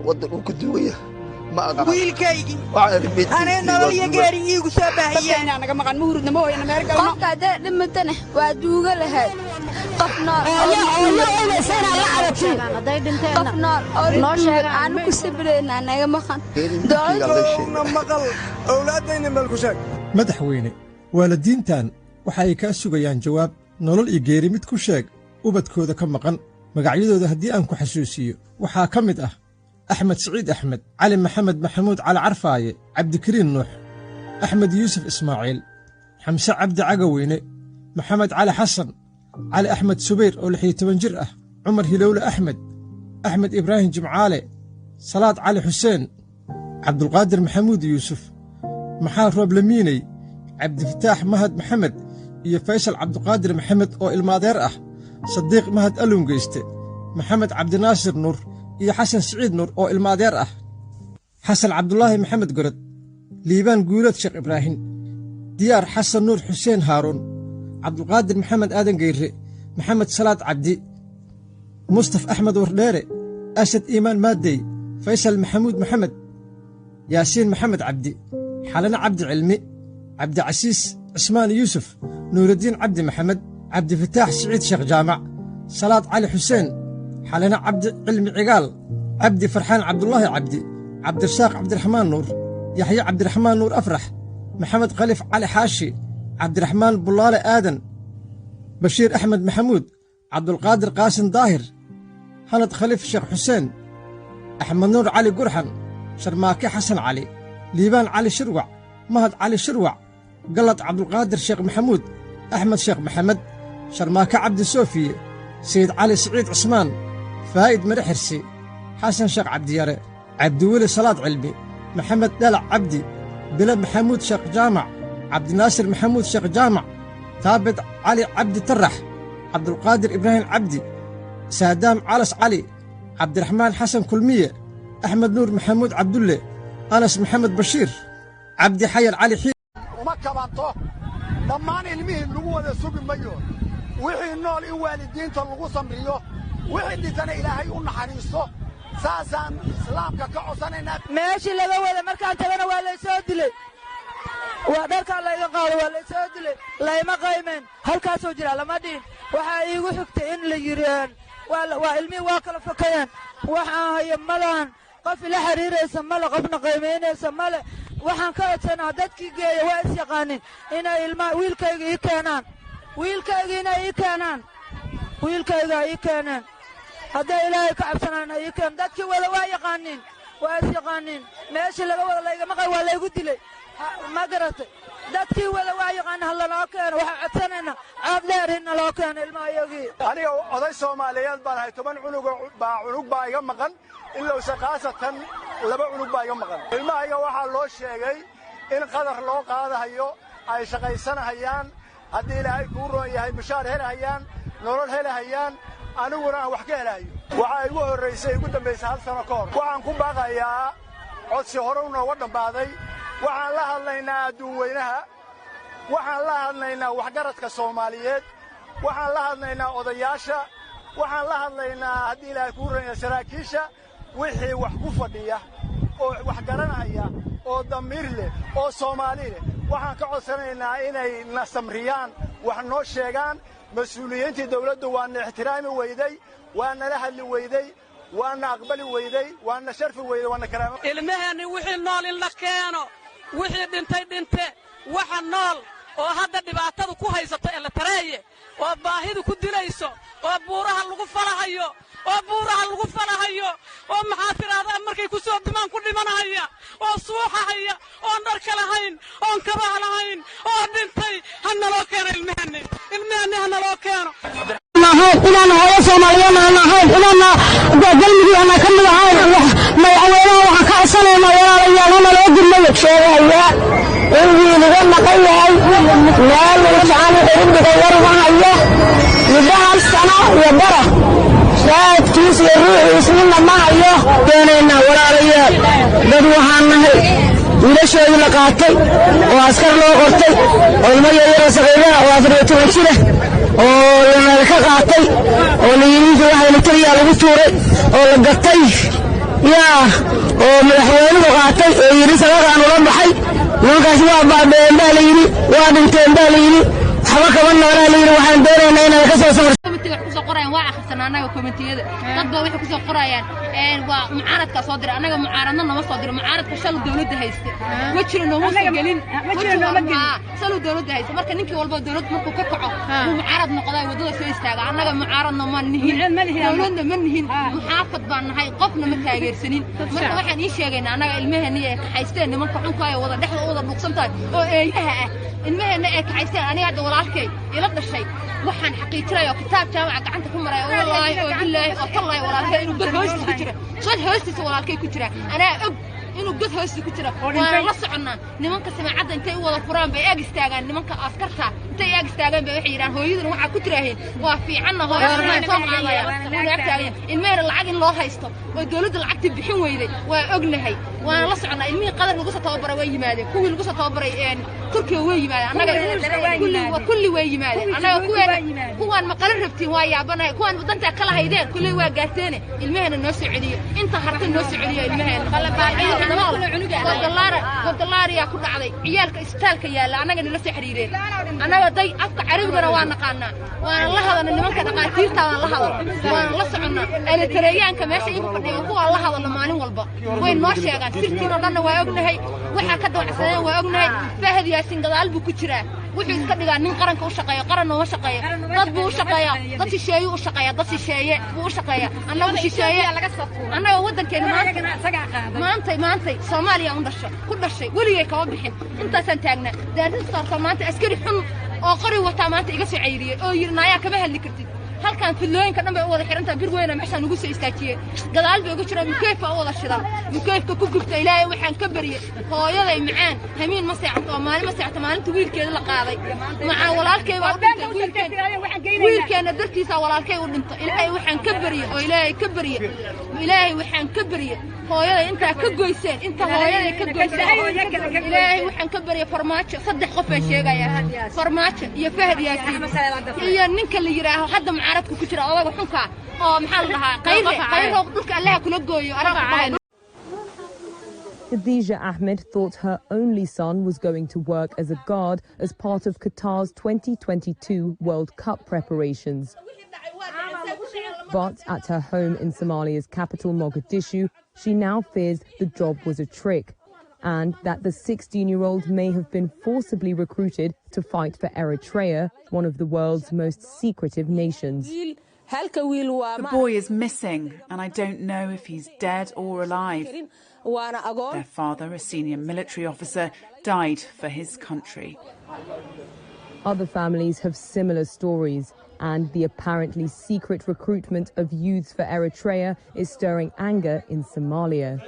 Waddan uu ku duugaya ma aqaan. Wiilkaygii Waxaan idhi meydkiisii anay nolol iyo waa duugan. Geeri iigu soo baahiyeen. Naga maqan ma hurudna, ma hooyana, meel galno. Qofka haddee dhimatana waa duuga lahayd. Qof nool qof nool oo la duugan aanu ku sabraynaa naga maqan. Geeri wiilkaygaa lay sheegay. Na maqal owlaaddayna meel ku sheeg. Madaxweyne, waalidiintan waxa ay kaa sugayaan jawaab. Nolol iyo geeri mid ku sheeg ubadkooda ka maqan. Magacyadooda haddii aan ku xasuusiyo, waxaa ka mid ah Axmed Siciid Axmed, Cali Maxamed Maxamuud, Cali Carfaaye, Cabdikariin Nuux, Axmed Yuusuf Ismaaciil, Xamse Cabdi Cagaweyne, Maxamed Cali Xasan, Cali Axmed Subayr oo 16 jir ah, Cumar Hilowle Axmed, Axmed Ibraahim Jimcaale, Salaad Cali Xuseen, Cabdulqaadir Maxamuud Yuusuf, Maxaal Rooblamiiney, Cabdifataax Mahad Maxamed iyo Faysal Cabduqaadir Maxamed oo ilmaadeer ah, Sadiiq Mahad Alungeyste, Maxamed Cabdinaasir Nuur iyo Xasan Siciid Nuur oo ilmaadeer ah, Xasan Cabdulaahi Maxamed Gorod, Liibaan Guuleed Sheekh Ibraahim, Diyaar Xasan Nuur, Xuseen Haaruun, Cabdulqaadir Maxamed Aadan Geyre, Maxamed Salaad Cabdi, Mustaf Axmed Wardheere, Asad Iimaan Maaddey, Faysal Maxamuud Maxamed, Yaasiin Maxamed Cabdi, Xalane Cabdi Cilmi, Cabdicasiis Cismaan Yuusuf, Nuuraddiin Cabdi Maxamed, Cabdifataax Siciid Sheekh Jaamac, Salaad Cali Xuseen, Xalane Cabdi Cilmi Cigaal, Cabdi Farxaan Cabdulaahi Cabdi, Cabdirasaaq Cabdiraxmaan Nuur, Yaxye Cabdiraxmaan Nuur Afrax, Maxamed Khaliif Cali Xaashi, Cabdiraxmaan Bulaale Aadan, Bashiir Axmed Maxamuud, Cabdulqaadir Qaasin Daahir, Hanad Khaliif Sheekh Xuseen, Axmed Nuur Cali Gurxan, Sharmaake Xasan Cali, Liibaan Cali Shirwac, Mahad Cali Shirwac, Galad Cabdulqaadir Sheekh Maxamuud, Axmed Sheekh Maxamed, Sharmaake Cabdi Soofiye, Sayid Cali Siciid Cismaan, Faa'id Mare Xirsi, Xasan Sheekh Cabdiyare, Cabdiweli Salaad Cilmi, Maxamed Dhalac Cabdi, Bile Maxamuud Sheekh Jaamac, Cabdinaasir Maxamuud Sheekh Jaamac, Taabit Cali Cabdi Tarax, Cabdulqaadir Ibraahim Cabdi, Saadaam Calas Cali, Cabdiraxmaan Xasan Kulmiye, Axmed Nuur Maxamuud Cabdulle, Anas Maxamed Bashiir, Cabdi Xayar Cali Xiir. Uma kabanto dhammaan ilmihii lagu wada sugi mayo. Wixii nool in waalidiinta lagu samriyo, wixii dhintana Ilaahay u naxariisto, saasaan Islaamka ka codsanaynaa. Meeshii laga wada markaan tagana waa laysoo dilay, waa dharkaa layga qaado, waa laysoo dilay, layma qaymeen. Halkaasoo jira lama dhihin. Waxaa iigu xigtay in la yidhi waa ilmihii waa kala fakayeen. Waxaan hayo malahan, qof ila xiriiraysa male, qofna qaymaynaysa male. Waxaan ka codsanaa dadkii geeya, waa is yaqaanin, inay ilmaha wiilkayga ii keenaan, wiilkayga inay ii keenaan, wiilkayga ha ii keeneen. Hadday Ilaahay ka cabsanaan, ha ii keen. Dadkii wada waa yaqaaniin, waa is yaqaaniin. Meeshii laga wada laygama qay, waa laygu dilay, ma garatay? Dadkii wada waa yaqaanin, ha lanoo keeno. Waxaan codsanaynaa cod dheer in naloo keeno ilmaha iyagii. Aniga oday Soomaaliyeed baan ahay. 10 cunugoo baa cunug baa iga maqan, ilowse khaasatan laba cunug baa iga maqan. Ilmahayga waxaa loo sheegay in Qadar loo qaadahayo, ay shaqaysanahayaan, haddii Ilaahay kuu roon yahay mushaar helahayaan, nolol helahayaan, aniguna aan wax ka helahayo. Waxaa igu horraysay, igu dambaysay hal sano ka hor. Waxaan ku baaqayaa codsi hore u nooga dhammaaday. Waxaan la hadlaynaa adduun weynaha, waxaan la hadlaynaa waxgaradka Soomaaliyeed, waxaan la hadlaynaa odayaasha, waxaan la hadlaynaa, haddii Ilaahay kuu roon yahay, saraakiisha. Wixii wax ku fadhiya oo wax garanaya oo damiir leh oo Soomaali leh, waxaan ka codsanaynaa inay na samriyaan, wax noo sheegaan. Mas-uuliyiintii dawladdu waana ixtiraami weyday, waa nala hadli weyday, waana aqbali weyday, waana sharfi weyday, waana karaamo. Ilmaheenni wixii nool in la keeno, wixii dhintay dhinte. Waxa nool oo hadda dhibaatadu ku haysato Eletareeye oo baahidu ku dilayso oo buuraha lagu falahayo oo buuraha lagu falahayo oo maxaa tidhaahdaa markay ku soo dumaan ku dhimanahaya oo suuxahaya oon dharka lahayn oon kabaha lahayn oo dhintay, ha naloo keeno ilmaheenni, ilmaheenni ha naloo keeno. Ahayn inaan hooyo Soomaaliyeed aan ahayn, inaan Galmudug aan ka mid ahayn. Madaxweynaha waxaan ka codsanaynaa, walaalayaal, hana loo gurmayo. Sheegaya in wiil iga maqan yahay, meel lagu jecaan wuxuu u dhigay war uma hayo muddo hal sano iyo bara. Raadkiis iyo ruuxiis midna ma hayo. Doonaynaa, walaalayaal, dad waxaan nahay wiilashoodii la qaatay oo askar loo qortay oo ilmo yaryaroo saqiiraha oo 14 jira oo lanala ka qaatay oo layidhi waxayna taliyaa lagu tuuray oo la gatay. Yaa oo madaxweynuhu qaatay oo yidhi sabaqaan ula baxay. Nimankaas waa baaba'een baa la yidhi, waa dhinteen baa la yidhi, waxba kama noolaa la yidhi. Waxaan doonaynaa inaan ka soo safar. Commentiga wax kusoo qorayaan waa akhrisanaa annaga. Commentiyada dad baa waxay kusoo qorayaan waa mucaaradkaa soo diray. Annaga mucaaradna nama soo diro. Mucaaradka shalay dowladda hayste wejina nooma soo gelin, shaluu dowladda hayste. Marka ninkii walba dowlad markuu ka kaco buu mucaarad noqdaa, waddada soo istaaga. Annaga mucaaradna ma nihin, dowladna ma nihin, muxaafad baan nahay, qofna ma taageersanin. Marka waxaan ii sheegaynaa annaga ilmaheenni ay kaxaysteen nimanka xunka ee wada dhexda u wada dhuuqsan tahay oo eeyaha ah, ilmaheenna ay kaxaysteen. Aniga hadda walaalkay ila dhashay waxaan xaqiijinaya oo kitaab jaamaca gacanta ku maraya, wallaahi oo bilaahi oo tallaahi, walaalkay inuu god hoostiisa ku jira. God hoostiisa walaalkay ku jira, anaa og inuu god hoostiisa ku jira. Waana la soconnaa. Nimanka samaacadda intay u wada furaan bay eeg istaagaan. Nimanka askarta intay eeg istaagaan bay waxay yidhahaan hooyaduna waxaa ku tiraaheen waa fiicanna, hooyaduna soo qaadaya wuuna ag taagan. Ilmahena lacag in loo haysto oo dowladda lacagtii bixin weyday waa ognahay, waana la soconnaa. Ilmihii Qadar lagu soo tababaray way yimaadeen, kuwii lagu soo tababaray Turkiga way yimaadeen, annaga kulli way yimaadeen. Annaga kuween kuwaan maqala rabtiin waa yaabanahay, kuwaan dantaa kala haydeen kulley waa gaarteene. Ilmaheena noo soo celiyo, inta harta noo soo celiyo ilmaheena. Godolaariyaa ku dhacday ciyaalka isbitaalka yaalla, annaga nala soo xiriireen. Annaga day afka Carabigana waa naqaanaa, waana la hadalna nimanka dhaqaatiirta, waan la hadal, waana la soconnaa. Elitareeyaanka meesha igu fadhiya kuwaan la hadalno maalin walba way noo sheegaan. Sirtiin oo dhanna waa ognahay, waxaa ka dawacsadeen waa ognahay. Fahad Yaasin gadaal buu ku jiraa. Wuxuu iska dhigaa nin qaranka u shaqeeyo, qaran nooma shaqeeyo, dad buu u shaqeeyaa, dad shisheeyuu u shaqeeyaa, dad shisheeye buu u shaqeeyaa. Annagu shisheeye, annaga waddankeena maanta maantay maantay Soomaaliya un dhasho ku dhashay, weligay kama bixin, intaasaan taagnaa. Daarista maanta askari xun oo qori wataa maanta iga soo cayriyey oo yidhi naayaa kama hadli kartid halkan. Fidlooyinka dhan bay u wada xirantaha, bir weyna meeshaan ugu soo istaajiyey, gadaal bay ugu jiraan, mukeyf baa u wada shidan, mukeyfka ku gubta. Ilaahay waxaan ka baryey hooyaday macaan hamiin ma seexato oo maalin ma seexato. Maalinta wiilkeeda la qaaday macaan walaalkay baa u dhintay, wiilkeenna dartiisaa walaalkay u dhinto. Ilaahay waxaan ka baryey oo Ilaahay ka baryey, Ilaahay waxaan ka baryey hooyaday intaa ka goyseen, inta hooyaday ka goyseen Ilaahay waxaan ka baryey. Farmaajo saddex qof baan sheegayaa: Farmaajo iyo Fahad Yaasiin iyo ninka la yidhaaho hadda mucaaradka ku jira, odaga xunka oo maxaa la dhahaa, Qayre. Qayrow, dhulka Allaha kula gooyo anaa ku dhahay. Khadija Ahmed thought her only son was going to work as a guard as part of Qatar's 2022 World Cup preparations. But at her home in Somalia's capital, Mogadishu, she now fears the job was a trick and that the 16-year-old may have been forcibly recruited to fight for Eritrea, one of the world's most secretive nations. The boy is missing, and I don't know if he's dead or alive. Their father, a senior military officer, died for his country. Other families have similar stories, and the apparently secret recruitment of youths for Eritrea is stirring anger in Somalia.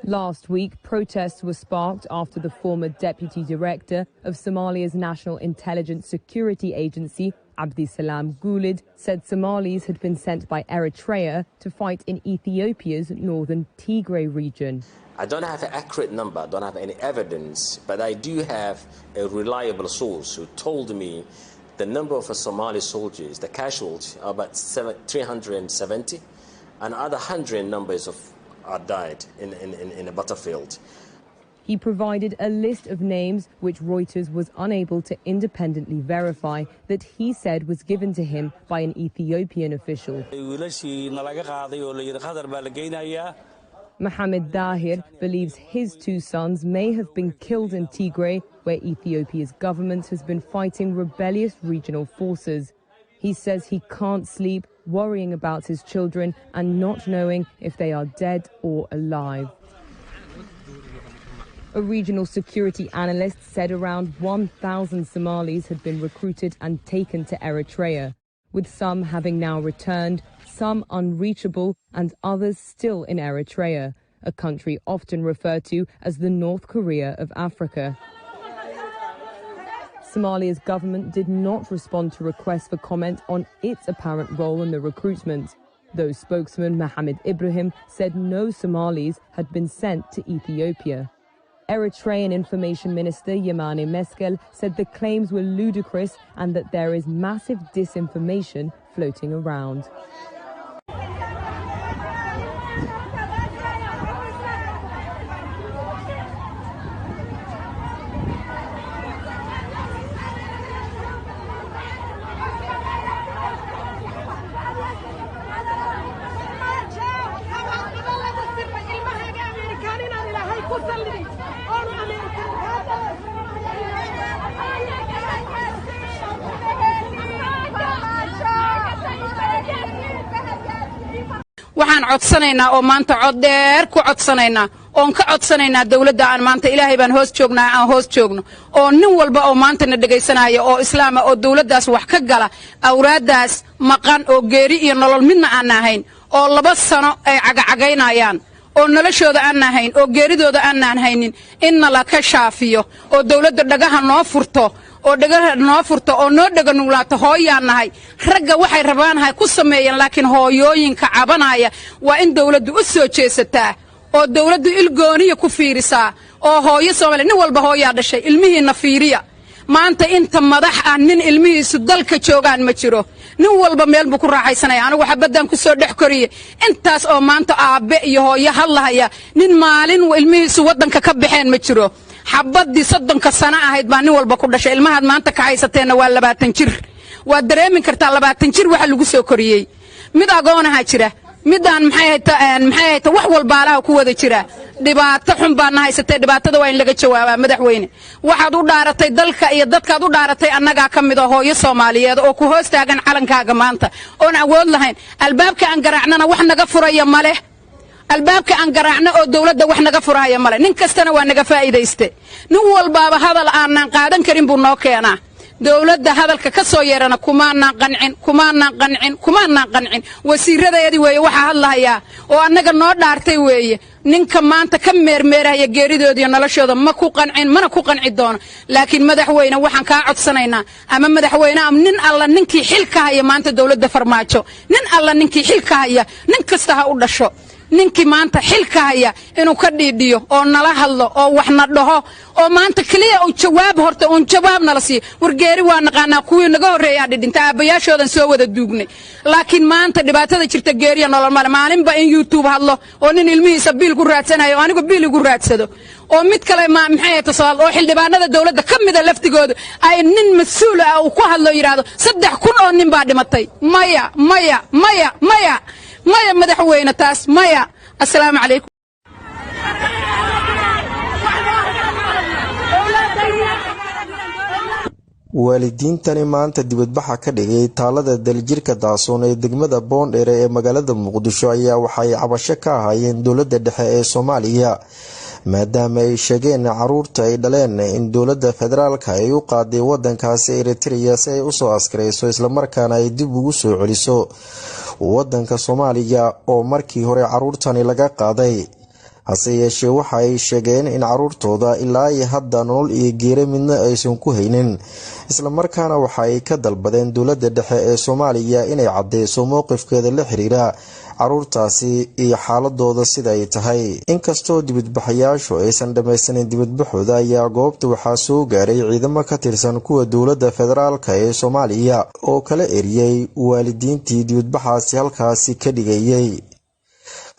Last week, protests were sparked after the former deputy director of Somalia's National Intelligence Security Agency, Abdisalam Gulid, said Somalis had been sent by Eritrea to fight in Ethiopia's northern Tigray region. I don't have an accurate number, I don't have any evidence, but I do have a reliable source who told me the number of Somali soldiers, the casualties, are about 370, and other hundred numbers of are died in a battlefield. He provided a list of names which Reuters was unable to independently verify that he said was given to him by an Ethiopian official. Wiilashii nalaga qaaday oo la yidhi Qatar baa la geynayaa. Mohammed Dahir believes his two sons may have been killed in Tigray, where Ethiopia's government has been fighting rebellious regional forces. He says he can't sleep, worrying about his children and not knowing if they are dead or alive. A regional security analyst said around 1,000 Somalis had been recruited and taken to Eritrea, with some having now returned, some unreachable, and others still in Eritrea, a country often referred to as the North Korea of Africa. Somalia's government did not respond to requests for comment on its apparent role in the recruitment, though spokesman Mohammed Ibrahim said no Somalis had been sent to Ethiopia. Eritrean Information Minister Yemane Meskel said the claims were ludicrous and that there is massive disinformation floating around. salliday oonu Ameerika. Waxaan codsanaynaa oo maanta cod dheer ku codsanaynaa oon ka codsanaynaa dowladda aan maanta Ilaahay baan hoos joognaa, aan hoos joogno, oo nin walba oo maanta na dhegaysanaya oo islaama oo dowladdaas wax ka gala, awraaddaas maqan oo geeri iyo nolol midna aan ahayn, oo 2 sano ay cagacagaynayaan, oo noloshooda aan ahayn oo geeridooda aanaan haynin, in nala ka shaafiyo oo dowladda dhagaha noo furto, oo dhagaha noo furto oo noo dhega nuglaato. Hooyaan nahay. Ragga waxay rabaan ha ku sameeyeen, laakiin hooyooyinka cabanaya waa in dowladdu u soo jeesataa oo dowladdu ilgooniya ku fiirisaa. Oo hooyo Soomaaliya, nin walba hooyaa dhashay, ilmihiinna fiiriya. Maanta inta madax ah nin ilmihiisu dalka joogaan ma jiro. Nin walba meel buu ku raaxaysanaya. Anigu xabaddan ku soo dhex koriyey intaas oo maanta aabbe iyo hooyo hadlahaya, nin maalin ilmihiisu waddanka ka baxeen ma jiro. Xabaddii 30-ka sano ahayd baa nin walba ku dhashay. Ilmahaad maanta ka haysateenna waa 20 jir. Waad dareemi kartaa 20 jir waxa lagu soo koriyey. Mid agoonaha jira, midaan maxay hayta, wax walbaalaha ku wada jira. Dhibaato xun baana haysatee, dhibaatada waa in laga jawaabaa. Madaxweyne, waxaad u dhaaratay dalka iyo dadkaad u dhaaratay. Annagaa ka mid a hooyo Soomaaliyeed oo ku hoos taagan calankaaga maanta oon awood lahayn. Albaabka aan garaacnana wax naga furaya ma leh. Albaabka aan garaacno oo dowladda wax naga furaya male. Nin kastana waa naga faa'iidayste. Nin walbaaba hadal aanan qaadan karin buu noo keenaa. Dowladda hadalka ka soo yeerana kumaanaan qancin, kumaanaan qancin, kumaanaan qancin. Wasiiradeedii weeye waxaa hadlahayaa oo annaga noo dhaartay weeye ninka maanta ka meermeerahaya geeridooda iyo noloshooda. Ma ku qancin, mana ku qanci doono. Laakiin madaxweyne, waxaan kaa codsanaynaa, ama madaxweyne ama nin alla ninkii xilka haya maanta dowladda Farmaajo, nin alla ninkii xilka haya, nin kasta ha u dhasho, ninkii maanta xilka haya inuu ka dhiidhiyo oo nala hadlo oo waxna dhaho oo maanta keliya uu jawaab, horta uun jawaab nala siiyo. Wargeeri waa naqaanaa, kuwii naga horreeyaa dhidhinta, aabbayaashoodan soo wada duugnay. Laakiin maanta dhibaatada jirta geeriya nolol male. Maalinba in YouTube hadlo oo nin ilmihiisa biil ku raadsanayo oo anigu biil igu raadsado oo mid kale ma maxay hayta soo hadlo oo xildhibaanada dowladda ka mida laftigooda ay nin mas-uul ah uu ku hadlo, yidhaahdo 3000 oo nin baa dhimatay. Maya, maya, maya, maya, maya, madaxweyne, taas maya. Assalaamu calaykum. Waalidiintani maanta dibadbaxa ka dhigay taalada Daljirka Daasoon ee degmada Boondheere ee magaalada Muqdisho ayaa waxay cabasho ka ahaayeen dowladda dhexe ee Soomaaliya, maadaama ay sheegeen caruurta ay dhaleen in dowladda federaalka ay u qaaday wadankaasi Eritrea si ay usoo askareyso, islamarkaana ay dib ugu soo celiso wadanka Soomaaliya oo markii hore caruurtani laga qaaday. Hase yeeshee, waxa ay sheegeen in caruurtooda ilaa iyo hadda nolol iyo geere midna aysan ku haynin, islamarkaana waxa ay ka dalbadeen dowladda dhexe ee Soomaaliya inay cadeyso mowqifkeeda la xiriira caruurtaasi iyo xaaladooda sida ay tahay. Inkastoo dibadbaxayaashu aysan dhammaysanin dibadbaxooda, ayaa goobta waxaa soo gaaray ciidamo ka tirsan kuwa dowladda federaalka ee Soomaaliya oo kala eriyey waalidiintii dibadbaxaasi halkaasi ka dhigayay.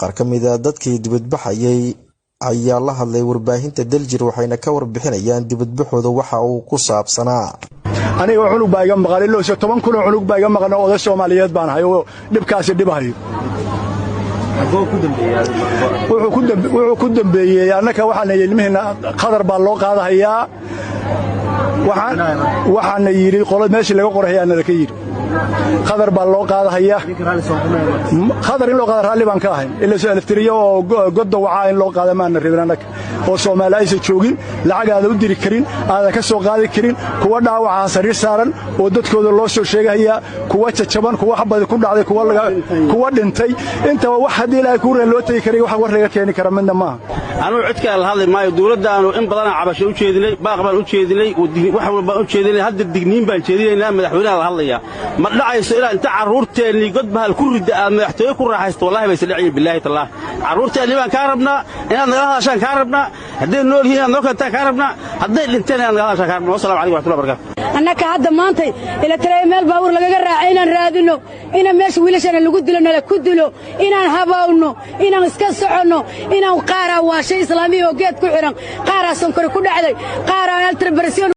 Qaar ka mid a dadkii dibadbaxayay ayaa la hadlay warbaahinta Daljir, waxayna ka warbixinayaan dibadbaxooda waxa uu ku saabsanaa. Aniga cunug baa iga maqan, ilowse 10,000 oo cunug baa iga maqan oo oday Soomaaliyeed baan ahay oo dhibkaasi dhibahayo. Wuxuu ku dambeeyey, annaka waxaana ilmihiinna Khadar baa loo qaadahayaa. Waxaana yidhi qolo meeshii laga qorahayaana laka yidhi Khadar baa loo qaadahayaa. Khadar in loo qaada raalli baan ka ahayn, ilaa Eritriya oo godda wacaa in loo qaada maana rabin annaga, oo Soomaali aysan joogin, lacag aada u diri karin, aadan ka soo qaadi karin. Kuwa dhaawaca sariir saaran oo dadkooda loo soo sheegahayaa, kuwa jajaban, kuwa xabadi ku dhacday, kuwa dhintay, intaba wax haddii Ilaahay kuu reen loo tegi karay, wax war laga keeni kara midna maaha. Anugu cidkaa la hadli maayo. Dowladdaannu in badanaa cabasho u jeedinay, baaq baan u jeedinay, wax walbaan u jeedinay. Hadda digniin baan jeedinaynaa, madaxweynaha la hadlayaa. Ma dhacayso inaad inta carruurteennii godbahal ku ridda aad madaxtooye ku raaxaysto. Wallahi bayse dhacayin, bilaahi tallaah. Carruurteennii baan kaa rabnaa, inaad nagala hadashaan kaa rabnaa. Hadday nool yihiin inaad noo keentaan kaa rabnaa, hadday dhinteen inaad nagala hadashaan kaa rabnaa. Wassalamu calaykum warahmatullahi wabarakatu. Annaka hadda maantay Eritreya meel baabuur lagaga raaca inaan raadino, inaan meesha wiilashana lagu dilo, nala ku dilo, inaan habawno, inaan iska soconno, inaan qaaraa waa shay islaamiya oo geed ku xidhan, qaaraa sonkore ku dhacday, qaaraa altrabarsiyon.